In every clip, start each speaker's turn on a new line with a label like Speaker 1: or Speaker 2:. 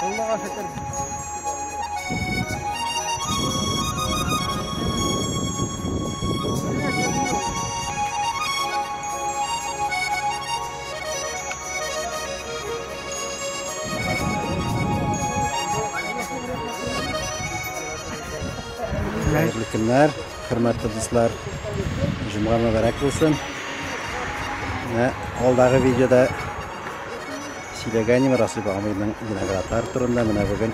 Speaker 1: Аллага шөкер.
Speaker 2: Хәерле көннәр, хөрмәтле дуслар. Җомга мөбарәк булсын. Менә алдагы видеода сөйләгән идем Расыйм абыйның виноградлар турында. Менә бүген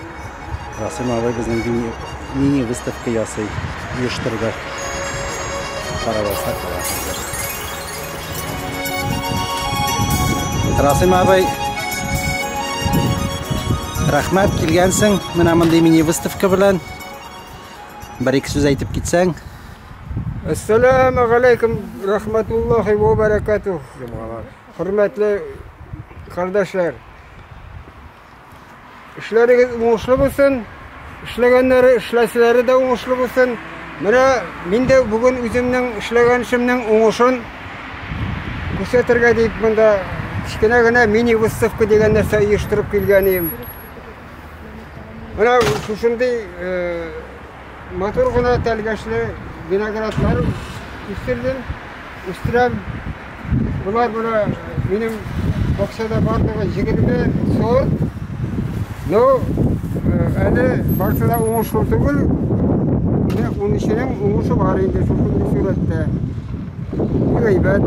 Speaker 2: Расыйм абый безнең мини выставка ясый, оештырды. Карап алсак була хәзер. Расыйм абый, рәхмәт килгәнсең менә мондый мини выставка белән. Бер-ике сүз әйтеп китсәң.
Speaker 1: Әссәләмә галәйкүм рәхмәтуллаһи ва бәрәкәтүһ. Хөрмәтле кардәшләр. Эшләрегез уңышлы булсын. Эшләгәннәре, эшләселәре дә уңышлы булсын. Менә мин дә бүген үземнең эшләгән эшемнең уңышын күрсәтергә дип монда кечкенә генә мини выставка дигән нәрсә оештырып килгән идем. Менә шушындый матур гына тәлгәшле виноградлар үстердем, үстерәм. Болар менә минем бакчада барлыгы 20 сорт. Но әле барысы да уңышлы түгел. Менә 13-нең уңышы бар инде шушындый сурәттә. Бик әйбәт.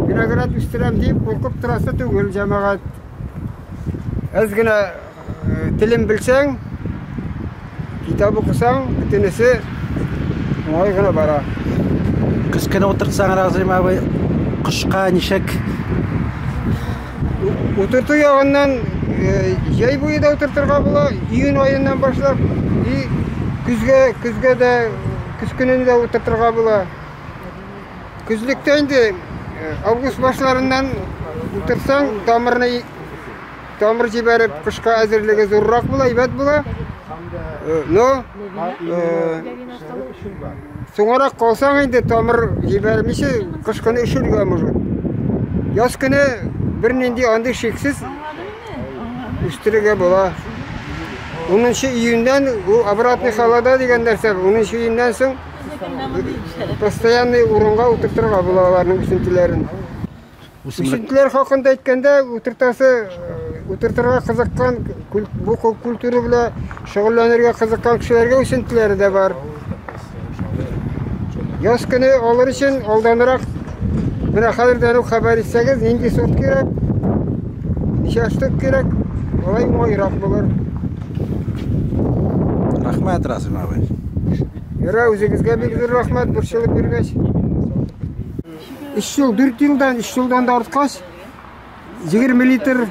Speaker 1: Виноград үстерәм дип куркып торасы түгел, җәмәгать. Әз генә телен белсәң, китап укысаң, бөтенесе уңай гына бара.
Speaker 2: Көз көне утыртсаң, Разыйм абый, кышка ничек?
Speaker 1: Утырту ягыннан җәй буе да утыртырга була, июнь аеннан башлап, и көзгә, көзгә дә, көз көнен дә утыртырга була. Көзлектә инде август башларыннан утыртсаң, тамырны Тамыр җибәреп, кышка әзерлеге зуррак була, әйбәт була. Но соңарак калсаң инде тамыр җибәрмичә кыш көне өшергә может. Яз көне бернинди андый шиксез үстерергә була. 10 июньнән ул обратный холода дигән нәрсә, 10 июньнән соң постоянный урынга утыртырга була аларның үсентеләрен. Үсентеләр хакында әйткәндә, утыртасы, утыртырга кызыккан, бу культура белән шөгыльләнергә кызыккан кешеләргә үсентеләре дә бар. Яз көне алыр өчен алданрак менә хәзердән үк хәбәр итсәгез, нинди сорт кирәк, ничә штук кирәк, алай уңайрак булыр.
Speaker 2: Рәхмәт, Расим абый.
Speaker 1: Яра, үзегезгә бик зур рәхмәт, борчылып йөргәч. 3 ел, 4 елдан, 3 елдан да арткач, 20 литр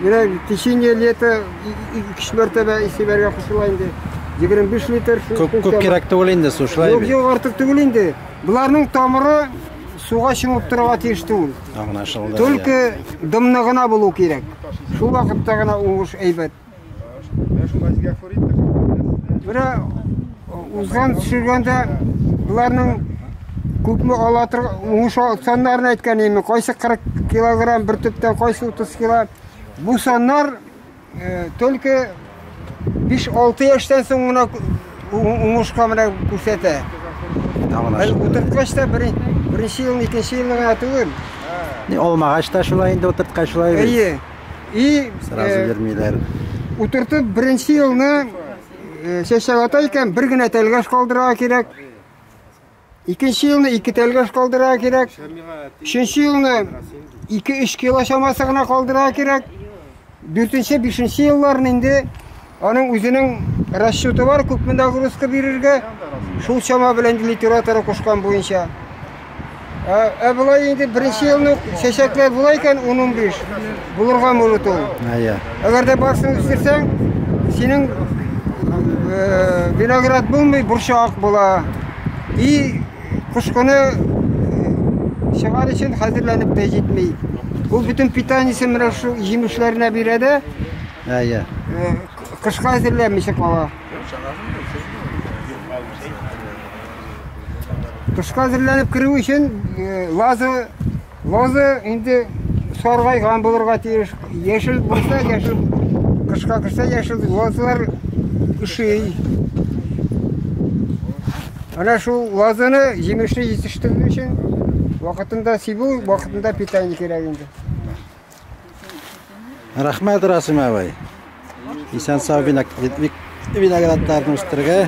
Speaker 1: менә течение лета 2 мәртәбә исебәргә кушыла инде. 25 литр.
Speaker 2: Күп, күп кирәк түгел инде су, шулай
Speaker 1: бит? Юк, юк, артык түгел инде. Буларның тамыры суга чумып торырга тиеш түгел.
Speaker 2: Аңлашылды.
Speaker 1: Только дымны гына булу кирәк. Шул вакытта гына уңыш әйбәт. Менә узган төшергәндә боларның күпме ала торган уңыш саннарын әйткән идем. Кайсы 40 килограмм бер төптән, кайсы 30 кило. Бу саннар только 5-6 яшьтән соң гына уңышка менә күрсәтә. Әле утырткач та беренче елны, икенче елны гына түгел.
Speaker 2: Алмагач та шулай инде утырткач шулай бит.
Speaker 1: Әйе. И
Speaker 2: сразу бирмиләр.
Speaker 1: Утыртып беренче елны чәчәк ата икән, бер генә тәлгәш калдырырга кирәк. Икенче елны ике тәлгәш калдырырга кирәк. Өченче елны 2-3 кило чамасы гына калдырырга кирәк. Дүртенче, бишенче елларны инде аның үзенең расчеты бар, күпме нагрузка бирергә, шул чама белән литература кушкан буенча. Ә болай инде беренче елны ук чәчәкләр була икән 10-15 булырга может ул.
Speaker 2: Әйе.
Speaker 1: Әгәр дә барсын үстерсәң, синең виноград булмый, борчак була. И кыш көне чыгар өчен хәзерләнеп тә җитми. Ул бөтен питаниесен менә шул җимешләренә бирә дә.
Speaker 2: Әйе.
Speaker 1: кышка әзерләнмичә кала. Кышка әзерләнеп керү өчен лазы лоза инде саргайган булырга тиеш. Яшел булса, яшел кышка керсә, яшел лозалар өши. Ана шул лозаны җимешне җитештерү өчен вакытында сибү, вакытында питание кирәк инде.
Speaker 2: Рәхмәт, Расим абый. Исән сау виноградларны үстерергә.